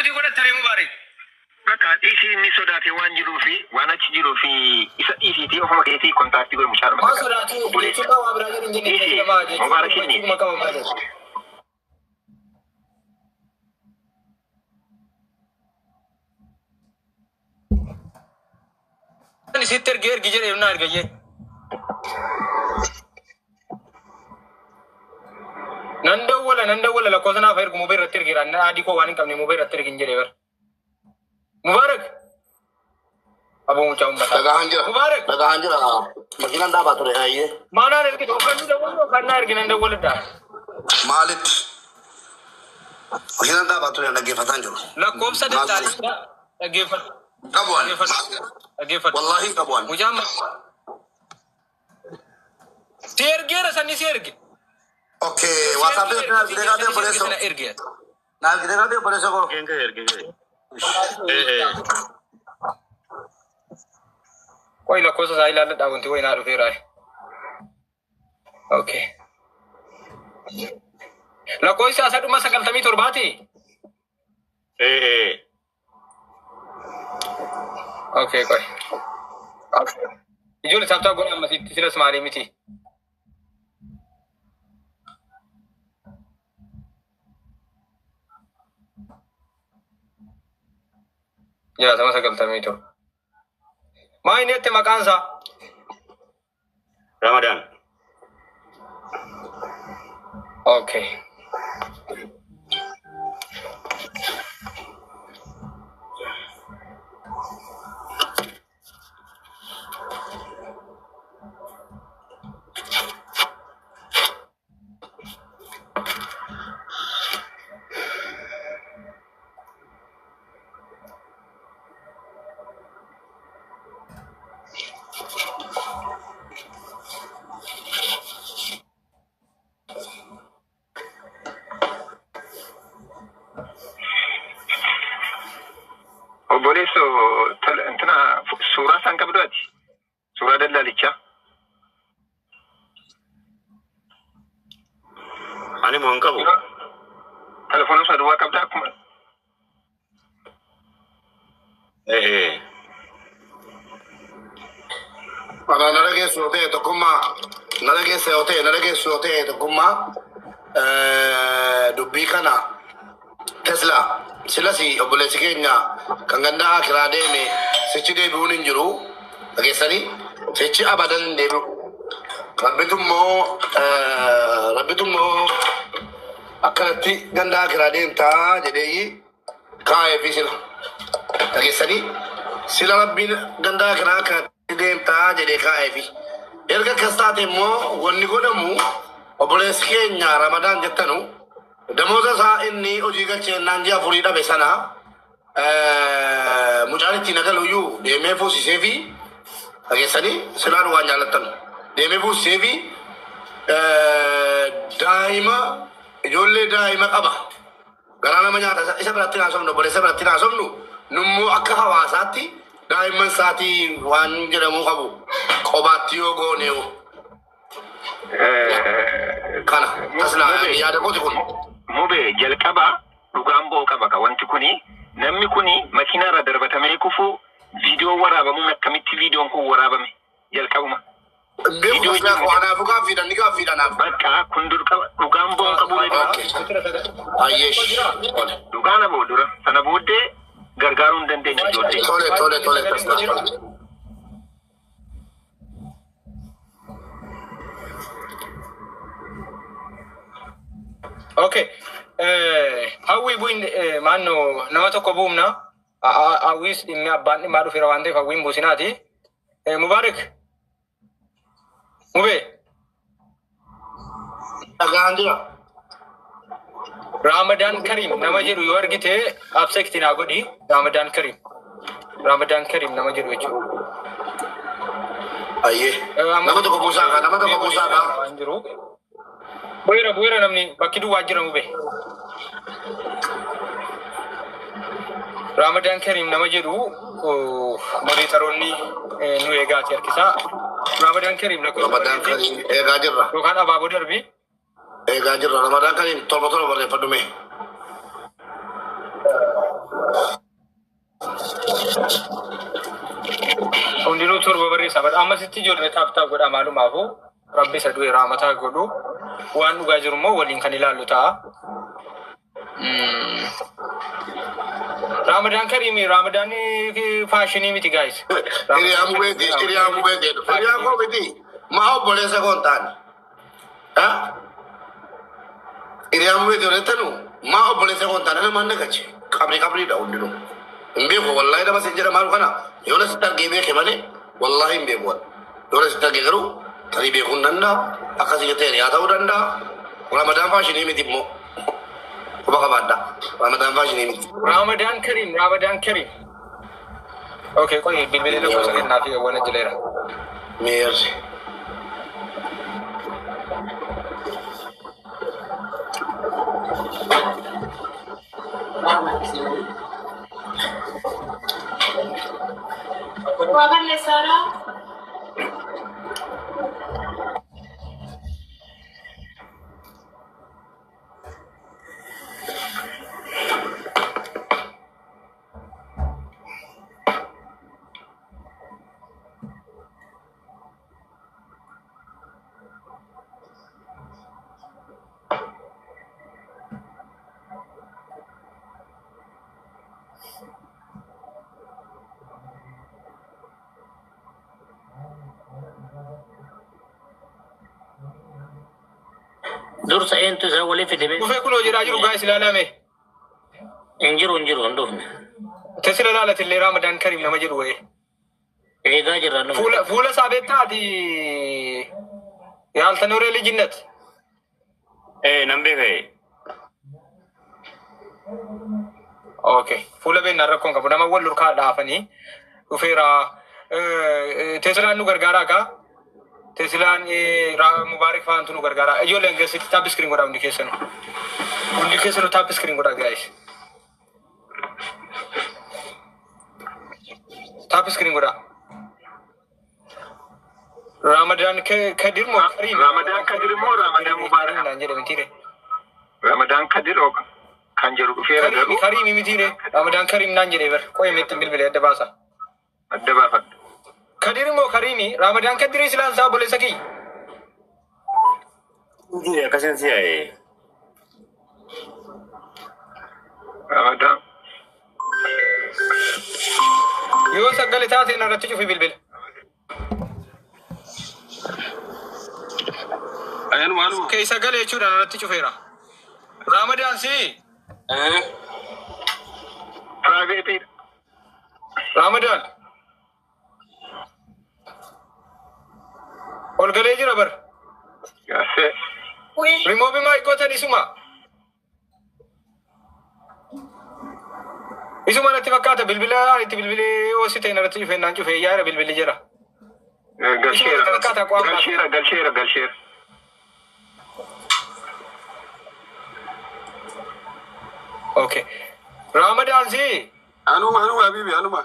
Mutii godhattare Mubaarik. Bakka dhiisii, inni sodaatee waan jiruu fi waan achi jiruu fi isa dhiisiitii ofuma keetii contact godhu mucaa. Maa sodaatu jechuudha, waa biraa jedhu hin jenne. Dhiisii, namaa jechuudha. Mubaarakinni. Dubbachuu qaba malee. Ani sitti ergee ergi jedhee naa ergayyee. Nan dawwala, nan dawwala, lakkoofsa naaf ergu mubee irratti ergeera. Inni adii koo waan hin qabne mubee irratti ergin jedhee bara. Mubaarak. Aboo mucaa uummataa. Dhagahaan jira. Mubaarak. Dhagahaan jira. Makiinaan dhaabaa ture hayyee. Maanaan ergite yookaan nu dawwalu yookaan naa ergi, nan dawwaladha. Maalitti? Makiinaan dhaabaa ture, dhaggeeffataan jiru. Lakkoofsa daldalaa dhaggeeffadhu. Qabu ani. Dhaggeeffadhu. Dhaggeeffadhu. Wallaahi qabu ani. Mucaan si ergeera, sanni si erge. Okay, WhatsApp irratti naaf gidee kaatee obboleessoo. Sana erge. Naaf gidee kaatee, obboleessoo koo. Ergee ergee. Eh. Qoy, lakkoofsa isaa ilaalladhaa, wanti wayinaa dhufeera. Okay. Lakkoofsa isaa dhuma 97ti. Eh. Okay, qoy. Ijoollee saaftaa godha ammasitti silas maalii miti. 60 97. Maa inni jette maqaan isaa? Ramadaan. Okay. Obboleessoo, intina suuraa isaan qabdu ati? Suuraa dallaalichaa? Ani moo hin qabu. Telefoona isaa duwwaa qabdaa akkuma? Eh. Ana na dhageessu yoo ta'e tokkummaa, na dhageessa yoo ta'e, na dhageessu yoo ta'e tokkummaa, dubbii kana Tesla silasi obboleessi keenya kan gandaa akiraa deeme sichi deebi'uun hin jiru, dhageessanii, sichi abadan hin deebi'u. Rabbitu immoo akkanatti gandaa akiraa deemtaa jedheeyi kaa'ee fi sila dhageessanii, sila Rabbiin gandaa akiraa akkanatti deemtaa jedhee kaa'ee fi erga akkas taate immoo wanni godhamu, obboleessi keenya Ramadaan jettanu damooza isaa inni hojii galcheennaan ji'a 4 dhabe sana, mucaan ittiin agaluyyuu deemee fuusisee fi, dhageessanii, silaan waan jaallattan deemee fuusisee fi daa'ima, ijoollee daa'ima qaba. Garaa nama nyaata. Isa biratti haasofnu, obboleessa biratti haasofnu, nummoo akka hawaasaatti daa'imman isaatii waan jedhamuu qabu qobaatti yoo goone kana taslaa yaada kooti kun. Mube, jalqaba dhugaan ba'uu qaba ka wanti kuni, namni kuni makiinaa irra darbatamee kufu viidiyoo waraabamuun, akkamitti viidiyoon kun waraabame jalqabuma? Beeku taslaa koo, anaafuu gaaffiidha, ni gaaffiidha anaaf. Bakka kun durqaba dhugaan ba'uu qabu. Okay. Ayyeesh. Tole. Dhugaan aboo dura, sana booddee gargaaruu hin dandeenye ijoollee. Tole, tole, tole, taslaa, tole. Okay. Hawwii bu'in maannoo nama tokko buumna. Hawwiis dhimmi abbaan dhimmaa dhufeera waan ta'eef hawwiin buusinaati. Mubaarak. Mubee. Dhagaan jira. Ramadan Karim nama jedhu yoo argite absekti naa godhi. Ramadan Karim. Ramadan Karim nama jedhu jechuudha. Ayyee. Nama tokko buusaa kaa, nama tokko buusaa kaa. Waan jiru. Bu'eera, bu'eera, namni bakki duwwaa jira, mube. Ramadan Karim nama jedhu moderator-oonni nu eegaati harkisaa. Ramadan Karim lakkoofsa Ramadaan barreessi. Karim eegaa jirra. Yookaan abaaboo darbi. Eegaa jirra. Ramadaan Karim 7 7 barreeffadhu mee. Torba barreessaa bara ammasitti ijoollee tap tap godha maalumaafuu rabbi isa du'e raamataa godhu waan dhugaa jiru immoo waliin kan ilaallu ta'a. Raamadaan kariimi Raamadaan faashinii miti guys. Hiriyaa mubeeti, hiriyaa mubeeti. Hiriyaa koo miti. Maa obboleessa koo hin taane. Hiriyaa mubeeti odeettanu maa obboleessa koo hin taane namaan nagache. Qabri qabriidha hundinuu. Hin beeku wallaahi nama sin jedha maal kana yoo na sitti argee beeke malee wallaahi hin beeku. Yoo na sitti argee garuu tarii beekuu hin danda'a. Akkasii jettee hiriyaa ta'uu danda'a. Ramadaan faashinii miti immoo. Quba qabaadha. Ramadaan faashinii miti. Raamadaan kariim Raamadaan kariim. Okay, qoy bilbilee lakkoofsa kennaa fi awwana jileera. Meerri. Waa balleessaadha. Dursa eentu isa walii fide beeku? Dhufee kunoo jedhaa jiru guys ilaalame. Hin jiru hin jiru hin dhufne. Tesila ilaalatillee Raamadaan kariim nama jedhu wayii. Eegaa jirra hin dhufne. Fuula fuula isaa beektaa ati yaaltanooree lijinnat. Eh, nan beeka. Okay. Fuula beeknaan rakkoon qabu nama wal lurkaa dhaafanii dhufeera. Teesilaan nu gargaaraa kaa. Teesilaan Mubaarik faantu nu gargaaraa. Ijoolleen keessatti tap screen godhaa hundi keessanu. Hundi keessanu tap screen godhaa guys. Tap screen godhaa. Ramadaan Kadir moo Karim? Ramadaan Kadir moo Ramadaan Mubaarak? Naan jedhe mitiire. Ramadaan Kadir kan jedhu dhufeera Karimi garuu Karimi mitiire. Ramadaan Karim naan jedhe bar. Qoy meetti bilbilee adda baasa. Adda baafadhu. Kadir moo Karimi? Ramadaan Kadir silaan isaa obboleessa kiyya. Akkasin si'aaye. Ramadaan Yoo sagalee taate irratti cufi bilbila. Ayanuma anuma. Okay, sagalee jechuudhaan irratti cufeera. Ramadaan si Eh. Private Ramadaan. Ol galee jira bar. Gaasee. Remove mic gootan isuma. Isuma natti fakkaata bilbila itti bilbilee hoosite irratti cufee naan cufee yaara bilbilli jira. Galcheera. Fakkaata qo'aan Galcheera galcheera galcheera. Okay. Ramadaan si Anuma anuma habibi anuma.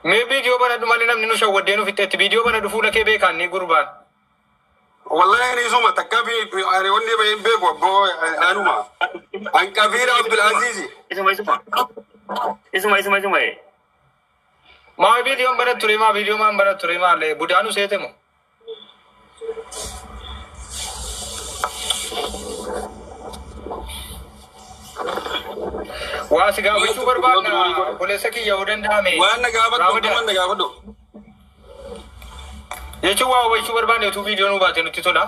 Mee viidiyoo banadhu malee namni nu shawwaddee nu fixxeetti viidiyoo banadhu fuula kee beekaan ni gurbaan. Wallahi ani isuma takka fi ani wanni bahin beeku abboo anuma. An Kabiir Abdul Aziz. Isuma isuma. Isuma isuma isuma. Maa viidiyoon banattu ture maa viidiyoo maan banattu ture maal budaanu seete moo? Waa si gaafachuu barbaadna obboleessa kiyya yoo danda'ame. Waan na gaafadhu Ramadaan. waan na gaafadhu. Jechuun waa hubachuu barbaanne utuu viidiyoo nu baate nutti tola.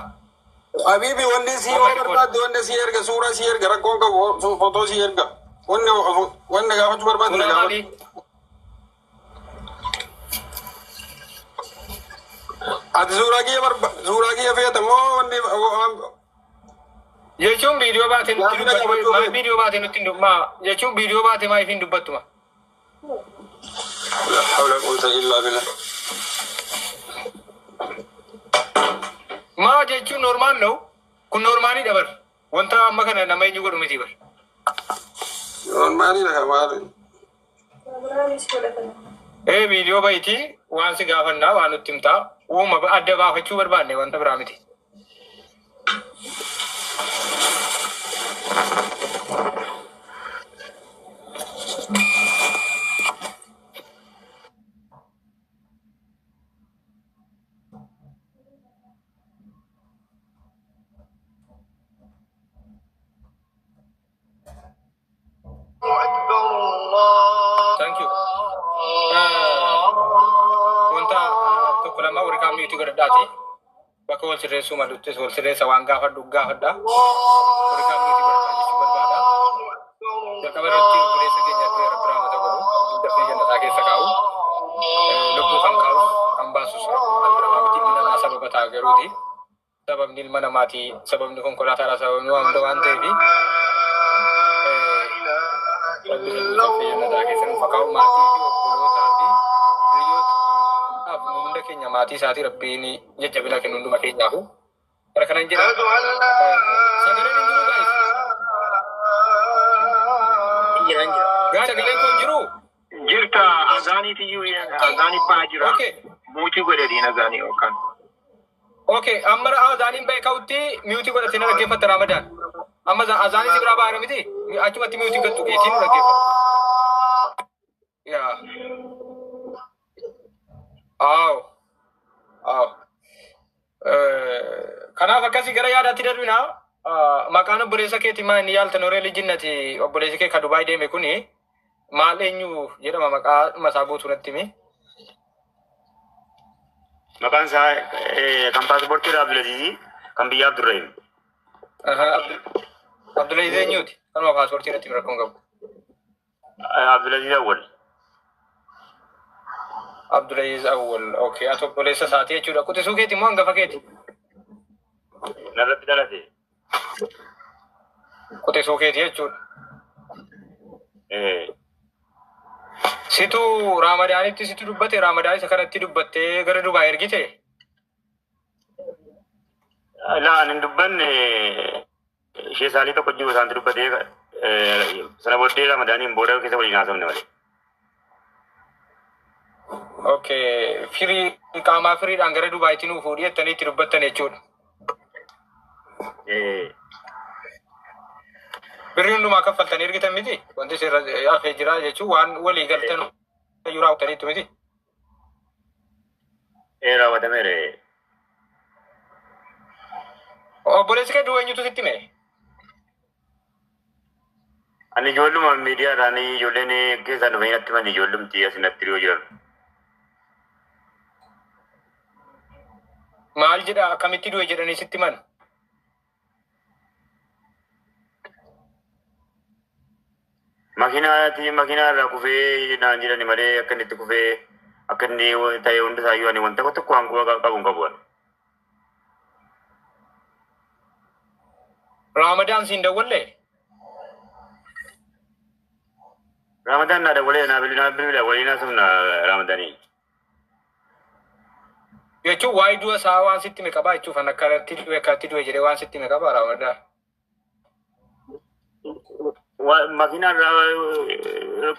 Habibi wanni si yoo barbaadde wanni si erga suuraa si erga rakkoon qabu footoo si erga. Wanni wanni na gaafachuu barbaadde na Suuraa gaafadhu. maalii? Ati suuraa kiyya barba suuraa kiyya feeta moo wanni Jechuun viidiyoo baate nutti Gaafii na dubbatu gaafachuu maal feete. Viidiyoo baate nutti hin maa jechuun viidiyoo baate maaliif hin dubbattuma? La hawla quwwata illa billah. Maa jechuun normal ነው kun normaalidha bar wanta amma kana nama eenyu godhu miti bar. Maaliidha maali? Ee viidiyoo bahitii waan si gaafannaa waan nutti himtaa uuma adda baafachuu barbaanne wanta biraa miti. Akka wal sirreessuu maluttis wal sirreessa waan gaafadhu gaafadha. Warri kaan mute godhadhaa jechuu barbaada. Jalqaba irratti obboleessa keenya du'e Rabbi rahmata godhu. Dafee jannataa keessa kaa'u. Lubbuu kan kaa'us kan baasus Rabbi namaa miti ilmi namaa sababa ta'a garuuti. Sababni ilma namaati sababni konkolaataadha sababni waan hunda waan ta'eefi. Rabbi isa dafee jannataa keessa nuuf haa kaa'u maatii fi obbolootaa fi hiriyootaaf nu hunda keenya maatii isaatii Rabbiin jajjabina kennu hunduma keenyaafu. Bara kanan jedha. Sagaleen hin jiru guys. Jira hin jira. Guys sagaleen kun jiru. Jirta azaaniitiyyuu azaanii ba'aa jira. Okay. Mute godhadhiin azaanii yookaan. Okay, amma azaaniin ba'e ka'utti mute godhatee na dhaggeeffatta Ramadaan. Amma azaanii si biraa ba'aa miti achumatti mute gattu geetiin nu dhaggeeffatta. Yaa. Aaw. Aaw. Kanaaf akkasii gara yaadaatti darbina. Maqaan obboleessa keetii maa inni yaaltan horee lijinnati obboleessi kee ka Dubaay deeme kuni maal eenyu jedhama maqaa masaa guutuu natti himi. Maqaan isaa kan paaspoortii Abdulaziz kan biyya Abdurrahim. Abdulaziz eenyuuti? Kanuma paaspoortii irratti rakkoon qabu. Abdulaziz Awwal. Abdulaziz Awwal. Okay, ati obboleessa isaati jechuudha. Quxisuu keeti immoo hangafa keeti? Narratti dhalate. Quxisuu keeti jechuudha. Situ Raamadaanitti situ dubbate Raamadaan isa kanatti dubbattee gara Dubaay ergite? Laa ani hin dubbanne ishee isaalii tokko jiru isaantu dubbatee sana booddee Ramadaaniin booda keessa waliin haasofne malee. Okay, firii qaamaa firiidhaan gara Dubaayitti nuu fuudhii jettanii itti dubbattan jechuudha. Birrii hundumaa kaffaltanii ergitan miti? Wanti sirra hafee jira jechuun waan walii galtan iyyuu raawwataniitu miti? Ee raawwatameera. Obboleessi kee du'u eenyutu sitti hime? Ani ijoolluma miidiyaadhaan ijoolleen keessaa dhufanii natti himan ijoollumti asinatti dhiyoo jiran. Maal jedha akkamitti du'e jedhanii sitti himan? Makiinaati makiinaa irraa kufee naan jedhani malee akka inni itti kufee akka inni ta'e hunda isaayyuu ani wanta tokko waan quba qabu hin qabu. Raamadaan siin dawwallee? Ramadaan naa dawwalee naa bilbila waliin haasofna Ramadanii. Jechuun waa'ee du'a isaa waan sitti hime qabaa jechuuf kan akkanatti du'e akkanatti du'e jedhee waan sitti hime qabaa Raamadaan. Makiinaa irraa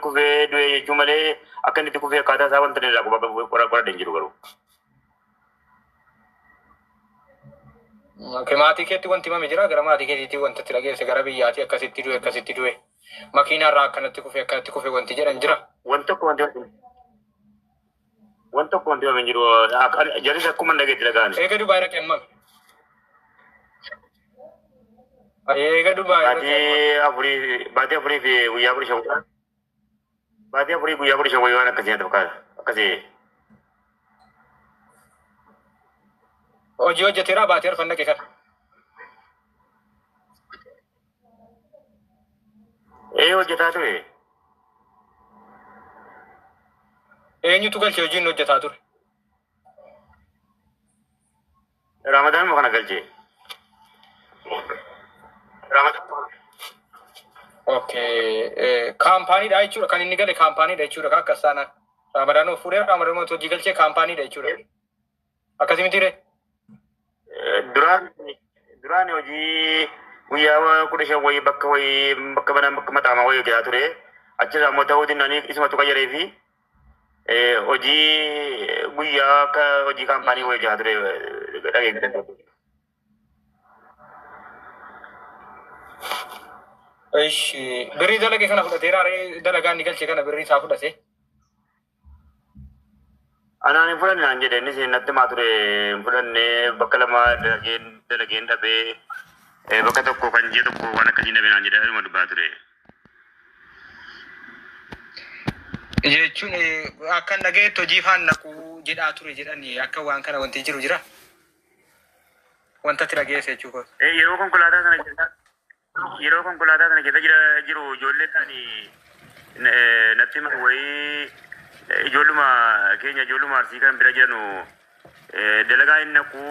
kufee du'e jechuu malee akka inni itti kufee akkaataa isaa wanta inni irraa quba qabu qoradhe hin jiru garuu. Okay, maatii keetti wanti himame jira gara maatii keetiitti wanta itti dhageesse gara biyyaatii akkasitti du'e akkasitti du'e makiinaa irraa akkanatti kufee akkanatti kufee wanti jedhan jira. Wanti tokko wanti wanti tokko wanti himame hin jiru. Jarris akkuma hin dhageetti dhaga'ani. Eega Dubaay dhaqe hammam? Eega Dubaay dhaqe hammam? Baatii afurii fi guyyaa 15 baatii afurii guyyaa 15 wayii waan akkasii natti fakkaata. Akkasii. Hojii hojjeteera baatii arfan dhaqe kana. Ee hojjetaa ture. Eenyutu galchee hojiin hojjetaa ture? Ramadaan moo kana galchee? Okay, kaampaaniidha jechuudha kan inni gale kaampaaniidha jechuudha akkas taanaan. Ramadaan of fuudhee Ramadaan hojii galchee kaampaaniidha jechuudha. Akkasii miti ree? Duraan hojii guyyaa 15 wayii bakka wayii bakka mana bakka maxaamaa wayii hojjetaa ture. Achirraa immoo ta'uu dinnanii isumatu qayyaree fi hojii guyyaa akka hojii kaampaanii wayii hojjetaa ture dhageeffatan. Ishi birrii dalage kana fudhateera ree dalagaa inni galche kana birrii isaa fudhate. Anaan hin fudhanne naan jedhe innis natti himaa ture hin fudhanne bakka lama dalageen dhabee bakka tokko kan ji'a tokko waan akkasii dhabee naan jedhe dhuma dubbaa ture. Jechuun akka hin dhagayetti hojii faan naquu jedhaa ture jedhani akka waan kana wanti jiru jira. Wanta ati dhageesse jechuudha. Yeroo konkolaataa sana keessa yeroo konkolaataa sana keessa jiru ijoollee isaanii natti himan wayii, ijoolluma keenya, ijoolluma Arsii kan bira jiranu, dalagaa hin naquu,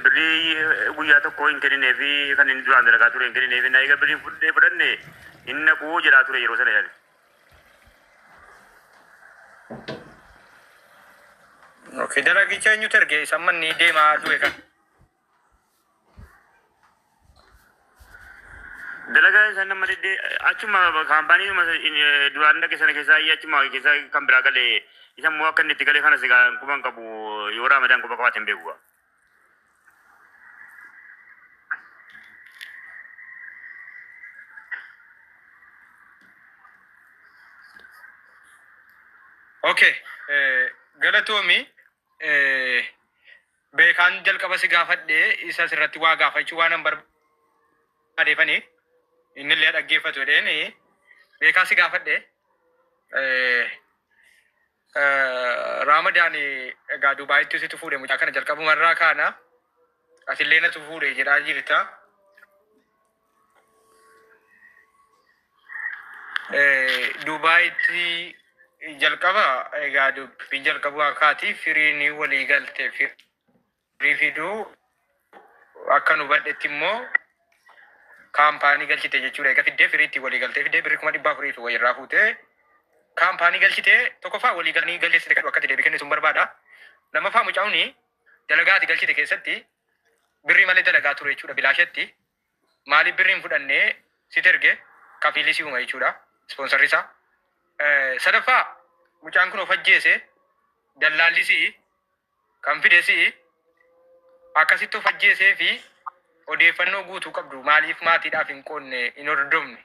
birrii guyyaa tokko hin kenninee fi kan inni duraan dalagaa ture hin kenninee fi na eega birrii fudhee fudhanne hin naquu jedhaa ture yeroo sana yaade. Okay, dalagicha eenyutu erge isa manni deemaa du'e kan? Dalagaa isaan nama diddee achuma kaampaanii duraan dhaqe sana keessaa achuma keessa kan biraa galee, isa immoo akka inni itti galee kana sigaa quban qabu, yoo Raamadaan quba qabaate hin beeku. Okay, galatoomi. Beekaan jalqaba si gaafadhee isa sirratti waa gaafachuu waan hin barbaadeefanii inni illee dhaggeeffatu jedheen beekaa si gaafadhe. Raamadaan egaa Dubaayitti situ fuudhe mucaa kana, jalqabumarraa kaana atillee natu fuudhe jedhaa jirta. Dubaayitti jalqaba egaa dubbiin jalqabu akkaati firiin walii galte firii fiduu akka nu badhetti immoo kaampaanii galchite jechuudha. Egaa fiddee firii itti walii galtee fiddee birrii 400,000 fi wayirraa fuutee kaampaanii galchite. Tokkoffaa walii galanii galcheessite kadhu akka deebii kennitu hin barbaada. Lammaffaa, mucaa'uuni dalagaa ati galchite keessatti birrii malee dalagaa ture jechuudha bilaashatti. Maaliif birrii hin fudhannee sit erge? Kafiilii si uuma jechuudha. Ispoonsarri isaa. Sadaffaa, mucaan kun of ajjeese, dallaalli si'i kan fide si'i, akkasitti of ajjeesee fi odeeffannoo guutuu qabdu maaliif maatiidhaaf hin qoonne, hin hordofne?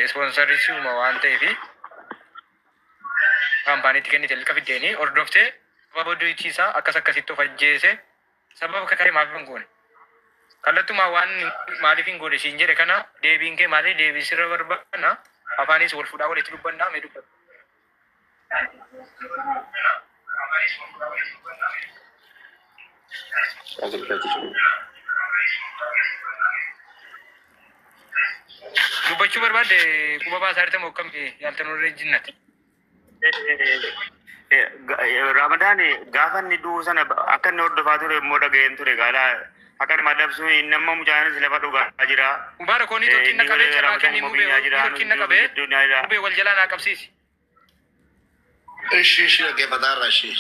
Ispoonsarri si uuma waan ta'eef kaampaaniitti kennite liqa fiddeeni hordoftee sababa du'ichiisaa akkas akkasitti of ajjeese sababa akka maaf hin goone? Kallattumaa waan maaliif hin goone siin jedhe kana deebiin kee maali? Deebii sirra barbaadna, afaanis wal fuudhaa walitti dubbannaa, mee dubbadhu. Dubbachuu barbaadde quba baasaa jirta moo akkam yaaltan warra jinnati? Ramadaan gaafa inni du'u sana akka inni hordofaa ture immoo dhaga'een ture, gaala akka nama dabsu inni amma mucaanis lafa dhugaa jira. Mubarak koonii tokkiin na qabee carraa kenni, mubee tokkiin na qabee, mubee wal jalaa naa qabsiisi. Ishi ishi, dhaggeeffataa irra ishi.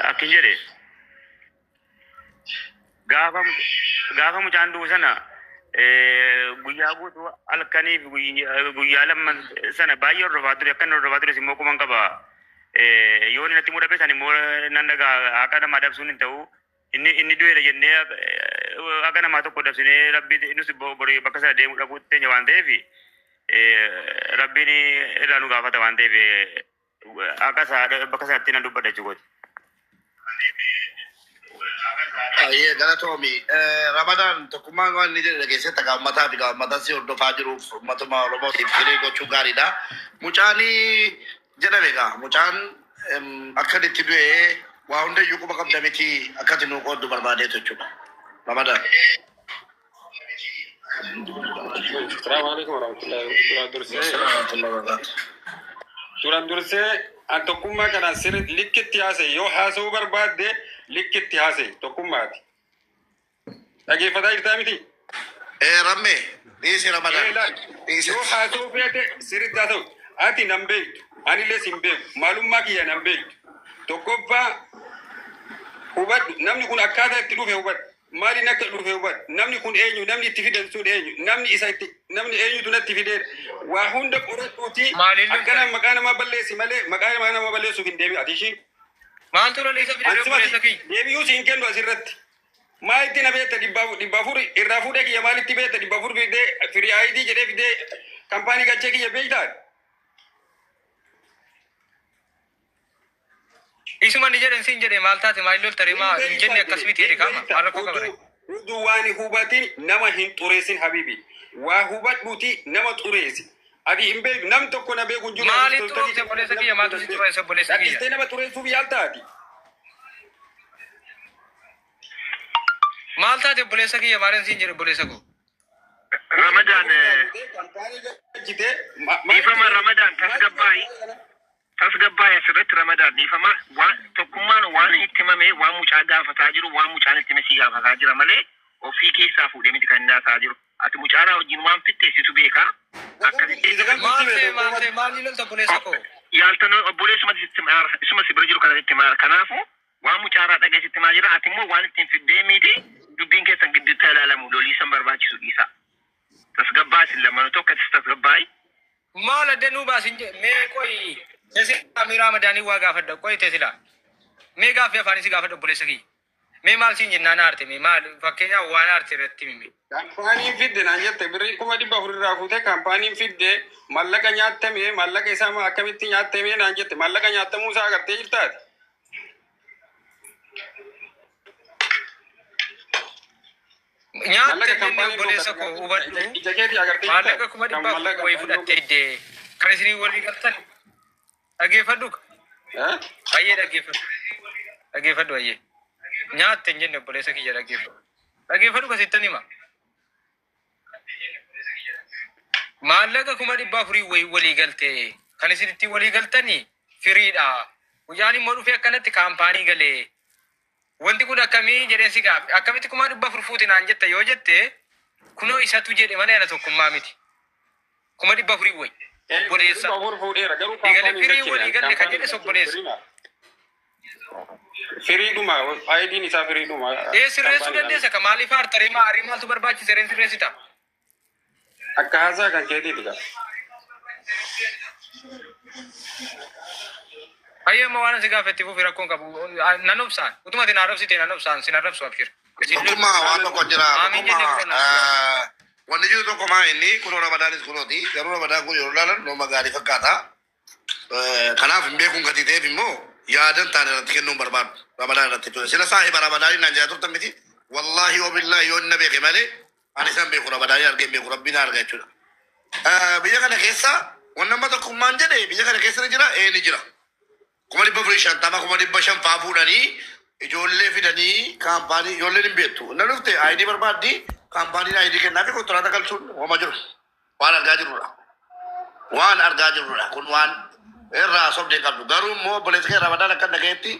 Akkin jedhe, gaafa mucaan du'u sana guyyaa guutuu halkanii fi guyyaa lama sana baay'ee hordofaa ture, akka inni hordofaa tures immoo quban qaba. Yoo inni natti mudhabe san immoo nan dhagaa, akka namaa dabsuun hin ta'u. Inni du'eera jennee akka namaa tokko dabsinee rabbi nus borii bakka sana deemuu dhaquutti teenya waan ta'eef, rabbiin irraa nu gaafata waan ta'eef, akka isaa bakka sanatti nan dubbadha jechuudha. Ayyee, galatoomi. Ramadaan, tokkummaan waan inni jedhe dhageessetta gaa, uummataa fi gaa uummata si hordofaa jiruuf uummatuma Oromootiif firii gochuu gaariidha. Mucaanii jedhame gaa, mucaan akka inni itti du'e waa hundayyuu quba qabda miti, akkati nuu qooddu barbaadeetu jechuudha. Ramadaan. Salaamu alaikum warahmatullahi. Duraan dursee duraan dursee an tokkummaa kanaan sirri likkitti haasa'e, yoo haasa'uu barbaadde likkitti haasa'e tokkummaati. Dhageeffataa jirtaa miti? Rammee dhiisi, Ramadaan. Ilaal, Dhiisi. yoo haasa'uu feete sirriitti haasa'u. Ati nan beektu, anillee sin beeku, maalummaa kiyya nan beektu. Tokkoffaa hubadhu, namni kun akkaataa itti dhufe hubadhu. Maaliin akka dhufe hubadhu. Namni kun eenyu? Namni itti fidan sun eenyu? Namni isa itti, namni eenyutu natti fideedha? Waa hunda qoradhuuti. Maaliin akkana lolta? Maqaa namaa balleessi malee maqaa namaa balleessuuf hin deebi'u. Ati ishii Maaltu lola isa fide, obboleessa kiyya? Deebi'uu siin kennu asirratti. Maalitti na beekta? 400 irraa fuudhee kiyya maalitti beekta? 400 fidee firii aayidii jedhee fidee kampaanii galchee kiyya beektaa? Isuma ni jedhan siin jedhe, maal taate, maal lolta ree? Maa hin jenne, akkas miti jedhe kaama maal rakkoo qabare? Uduu waan hubatin nama hin xureessin, habibi. Waa hubadhuuti nama xureessi. Ati hin beeku, nam tokko na beeku hin jiru. Maaliif xuroofte, obboleessa kiyya? Maaltu si xureesse, obboleessa kiyya? Dhaqqistee nama xureessuuf yaaltaati. Maal taate obboleessa kiyya maaliin siin jedhe obboleessa koo? Ramadaan dhiifama Ramadaan tasgabbaa'ii tasgabbaa'ii asirratti Ramadaan dhiifama waan tokkummaan waan itti himame waan mucaa gaafataa jiru waan mucaan itti hime si gaafataa jira malee ofii keessaa fuudhee miti kan inni haasaa jiru. Ati mucaadhaa wajjin waan fixxeessitu beekaa. Akkasitti Maal ta'e maal ta'e maal ni lolta obboleessa koo? Yaaltan obboleessuma sitti himaara isuma si bira jiru kana sitti himaara. Kanaafuu waan mucaarraa dhagee sitti himaa jira. Ati immoo waan ittiin fiddee miti dubbiin keessan gidduutti ilaalamu lolii san barbaachisu dhiisa. Tasgabbaa isin lamaanuu tokko atis tasgabbaa'i. Maal adda nuu baasin jedhe mee qoyi teesila mee Ramadaanii waa gaafadha qoyi teesila mee gaaffii afaan si gaafadha obboleessa kiyya. Mee maal siin jennaan aarte mee maal fakkeenyaaf waan aarte irratti himi. Kaampaaniin fidde naan jette birrii 400,000 irraa fuutee kaampaaniin fidde maallaqa nyaattame maallaqa isaa akkamitti nyaattame naan jette maallaqa nyaatamuu isaa agartee jirtaati. Nyaatte Maallaqa jennee kaampaaniin obboleessa koo hubadhu. Ija keetii agartee Maallaqa jirtaati. kuma Kan dhibba afur maallaqa wayii fudhattee iddee kan isinii walii galtan dhaggeeffadhu. Baay'ee dhaggeeffadhu. Dhaggeeffadhu baay'ee. Nyaatte hin jenne obboleessa kiyya dhaggeeffadhu. Dhaggeeffadhu kasittan hima. Maallaqa 400,000 wayii walii galte kan isin ittiin walii galtanii firiidha. Guyyaan immoo dhufee akkanatti kaampaanii galee. Wanti kun akkamii jedheen si gaaffe akkamitti 400,000 fuute naan jette yoo jette kunoo isatu jedhe malee ana tokkummaa miti. 400,000 wayi. Obboleessa. 400 fuudheera garuu Egalee kaampaaniin firii galchine. walii galle kan jedhes obboleessa. Firiidhuma aayidiin isaa firiidhuma. Ee sirreessuu dandeessa ka maaliif aartaree maa aarii maaltu barbaachise reen sirreessita? Akka haasaa kan keetiiti gaa. Hayyee amma waan asi gaafatti fufi rakkoon qabu nan obsaan utuma ati na arrabsite nan obsaan sin arrabsu abshir. Sin lolu. Tokkummaa waan tokko jira. Aamiin jennee Tokkummaa fudhanna. Wanni jiru tokko maa inni kunoo Ramadaanis kunooti. Garuu Ramadaan kun yeroo ilaalan nama gaarii fakkaata. Kanaaf hin beekuun gatii ta'eef immoo yaadan taane irratti kennuun barbaadu. Ramadaan irratti jechuudha. Sila saahiba Ramadaanii naan jedhaa turtan miti. Wallaahi yoo billaahi yoo inni beeke malee ani isaan beeku Ramadaanii argee hin beeku rabbiin arga jechuudha. Biyya kana keessa wanni amma tokkummaan jedhe biyya kana keessa ni jira ee ni jira. 450,000 500,000 faa fuudhanii ijoollee fidanii kaampaanii ijoolleen hin beektu. Inni dhufte ID barbaaddi kaampaaniin ID kennaa fi kontiraata galchuun hooma jiru. Waan argaa jirrudha. Waan argaa jirrudha. Kun waan irraa sobdee qabdu. Garuu immoo obboleessa kee Ramadaan akka dhagayetti